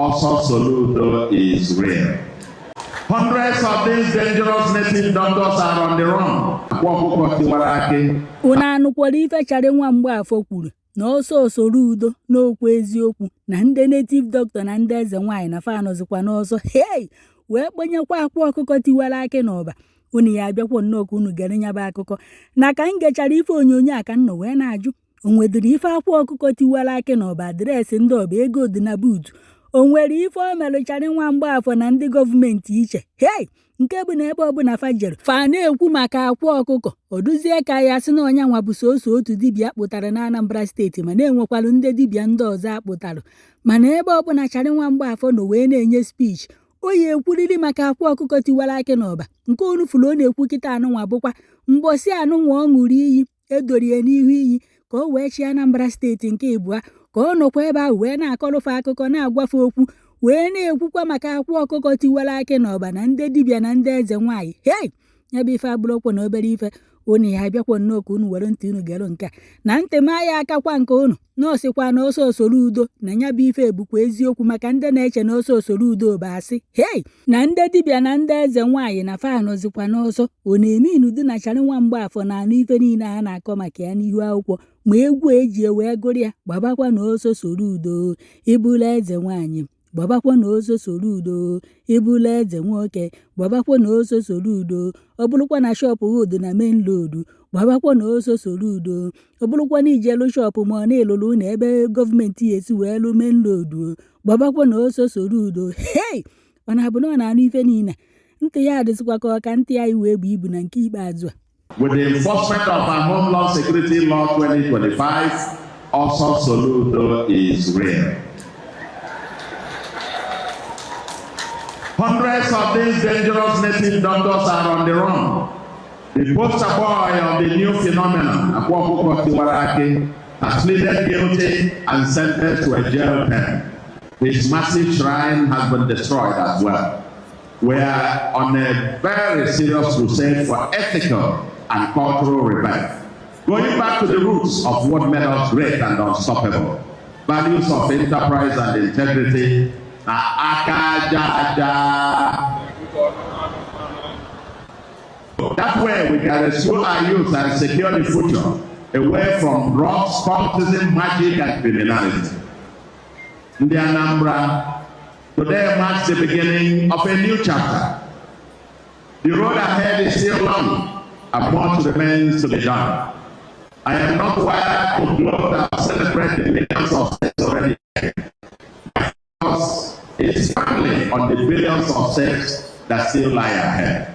Ọsọ Soludo is real. Hundreds of these dangerous native doctors are on the run. Akwa ọkụkọ tiwara akị. Unu anụkwara ife Charlie nwa Mgbafọ kwuru na ọsọ Soludo n'okwu eziokwu na ndị native doctor na ndị eze nwaanyị na fa nọzikwa n'ọsọ? Hei, wee kpọnyekwa akwa ọkụkọ tiwara akị n'ọba. Unu ya abịakwa nnọọ ka unu gere nyaba akụkọ. Na ka m gechara ife onyonyo a, ka m nọ wee na-ajụ, o nwedịrị ife akwa ọkụkọ tiwara akị n'ọba, address ndị ọba, ego dị na buutu, o nwere ife o mere Charlie nwa Mgbafọ na ndị gọọmenti iche? Hei, nke bụ na ebe ọbụla fa jere, fa na-ekwu maka akwa ọkụkọ, o duzie ka ya sị na ọnya nwa bụ soso otu dibịa akpụtara na Anambra Steeti, ma na-enwekwalụ ndị dibịa ndị ọzọ akpụtarụ. Mana ebe ọbụla Charlie nwa Mgbafọ nọ wee na-enye speech, o yi ekwuriri maka akwa ọkụkọ tiwara akị n'ọba. Nke onu furu ọ na-ekwu kịta anụnwa bụkwa mgbọsị anụnwa ọ ṅụrụ iyi edorie n'ihu iyi ka o wee chịa Anambra Steeti nke ịbụa, ka ọ nọkwa ebe ahụ wee na-akọrọfe akụkọ, na-agwafe okwu, wee na-ekwukwa maka akwa ọkụkọ tiwara akị n'ọba na ndị dibịa na ndị eze nwaanyị. Hei, ya bụ ife abụrụkwa na obere ife. Unu ya abịakwa nnọọ ka unu were ntị unu gere nke a na ntị ma ya akakwa nke unu nọọsịkwa na ọsọ Soludo na ya bụ ife bụkwa eziokwu, maka ndị na-eche na ọsọ Soludo bụ asị. Hei, na ndị dibịa na ndị eze nwaanyị na fa nọzikwa n'ọsọ. Ọ na-eme inudu na Charlie nwa Mgbafọ na anụ ife niile a na-akọ maka ya n'ihu akwụkwọ, ma egwu eji wee gụrụ ya, gbabakwa na ọsọ Soludo, ịbụla eze nwaanyị, gbabakwa na ọsọ Soludo, ịbụla eze nwoke, gbabakwa na ọsọ Soludo, ọ bụrụkwa na shop dị na main road, gbabakwa na ọsọ Soludo, ọ bụrụkwa na ijelu shop ma ọ na-elụlụ ụlọ ebe gọọmenti ya esi wee lụ main road, gbabakwa na ọsọ Soludo. Hei, ọ na-abụ na ọ na-anụ ife niile, ntị ya adịzikwa ka ọ ka ntị anyị wee bụ ibu na nke ikpeazụ a. With the enforcement of our Homeland Security Law 2025, Ọsọ Soludo is real. Hundreds of these dangerous native doctors are on the run. The poster boy of the new phenomenon, Akwa Ọkụkọ Tiwara Akị, has pleaded guilty and sentenced to a jail term. His massive shrine has been destroyed as well. We are on a very serious crusade for ethical and cultural rebirth, going back to the roots of what made us great and unstoppable. Values of enterprise and integrity na aka aja aja. That way we can rescue our youth and secure the future away from drugs, cultism, magic, and criminality. Ndị Anambra, today marks the beginning of a new chapter. The road ahead is still long and much remains to be done. I am not wired to gloat or celebrate the millions of steps already taken. My focus is firmly on the billions of steps that still lie ahead.